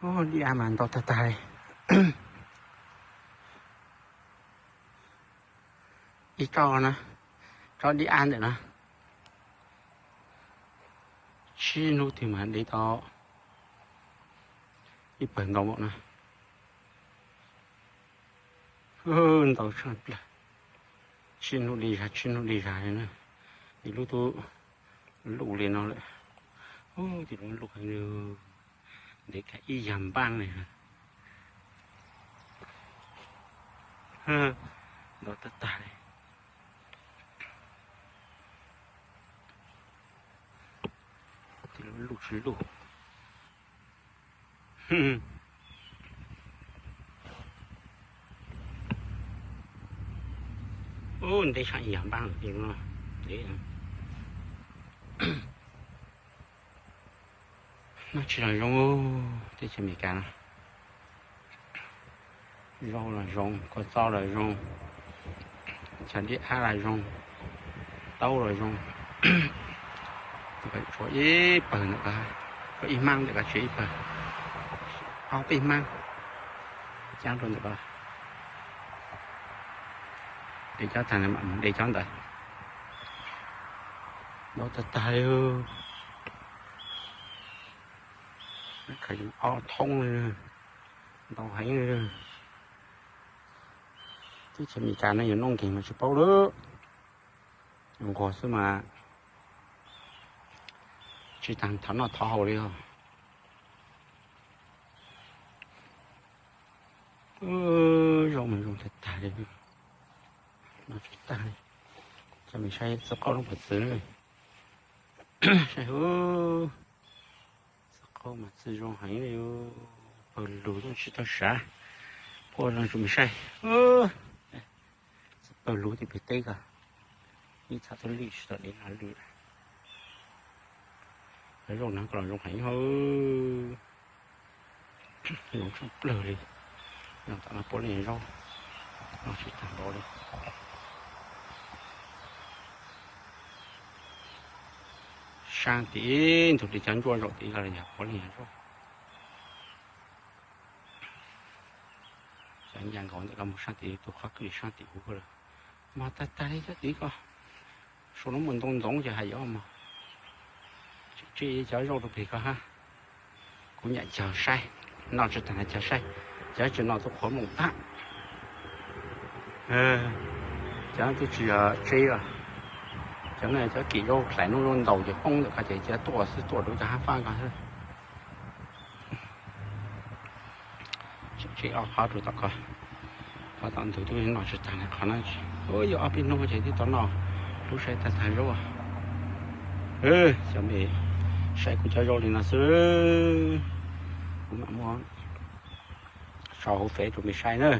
Dib av mas ntau tag tag li. Ib tsob na, tsob dib av ntawm no, tsib hnub twg mas de tau ib pawg ntau npaum no. Ntau tshaj plaws. Tsib hnub de zag, tsib hnub de zag li na. Ib lub tub luj li no lawm. Ub, ib lub luj heev li. Ntev kiag ib yag npaaj li. Ntau tag tag li. Ib lub luj tsis luj. Ub, ntev tshaj ib yag npaaj li no. Noj tsis los zoo, teb chaws Amelikas no. Zaub los zoo, kua txob los zoo, chaw dib av los zoo, taub los zoo. Tshuav ib pawg ntawm ko, tshuav ib hmab ntawm ko, tshuav ib pawg, ob peb hmab cab rau ntawm ko. De cov tag mam mus de cov ntawd. Ntau tag tag li. Khaws ob thoob li, ntau heev li. Teb chaws Amelikas no yus noj nkeeg mas tsis paub lawm, nquag xwb mas tsis tas thov noj thov haus li os. Zaub mas zoo tag tag li, noj tsis tag li. Coj mus saib txwv qaub lub pov txwv na. Saib, txwv qaub mas txwv zoo heev li, pawg lug tsis tau sav. Quaj zoo tsis mus saib. Txwv pawg lug tim pem teb ko, ib txhab tuj lwj tsis tau dev no lwj. Cov zaub no los zoo heev, zoo tshaj plaws li. Noj tom no puav leej yog zaub, noj tsis tag npaum li. Saab tim ntug li cov ntsuab zaum tim ko los yog puav leej yog zaub. Cov ncaj nkaus ntawm ko mus saab tim tus qhov kwj saab tim huv ko lawm. Mos tag tag li cov tim ko, saum no muaj ntoo ntxoov ces hais yov mos. Tseb cov zaub rau pem ko hab. Kuv nyam cog saib, noj tsis tag na cog saib, cov tsis noj tuaj qhuav mooj tag. Cov twb tsis yog tseb os, cov no cov kim zaub hlais nub zaub ntaus ces poob ntawm ko ces cov tuaj xwb, tuaj rau cov hab fab ko xwb. Tseb ob qhov rau tom ko, qhov tom ntug twb noj tsis tag na qhov na. Yog ob peb hnub ces twb tau noj lub saib tag tag zaub. Cov mej saib kuv cov zaub li no xwb, kuv mam muab tso hauv fev rau mej saib na.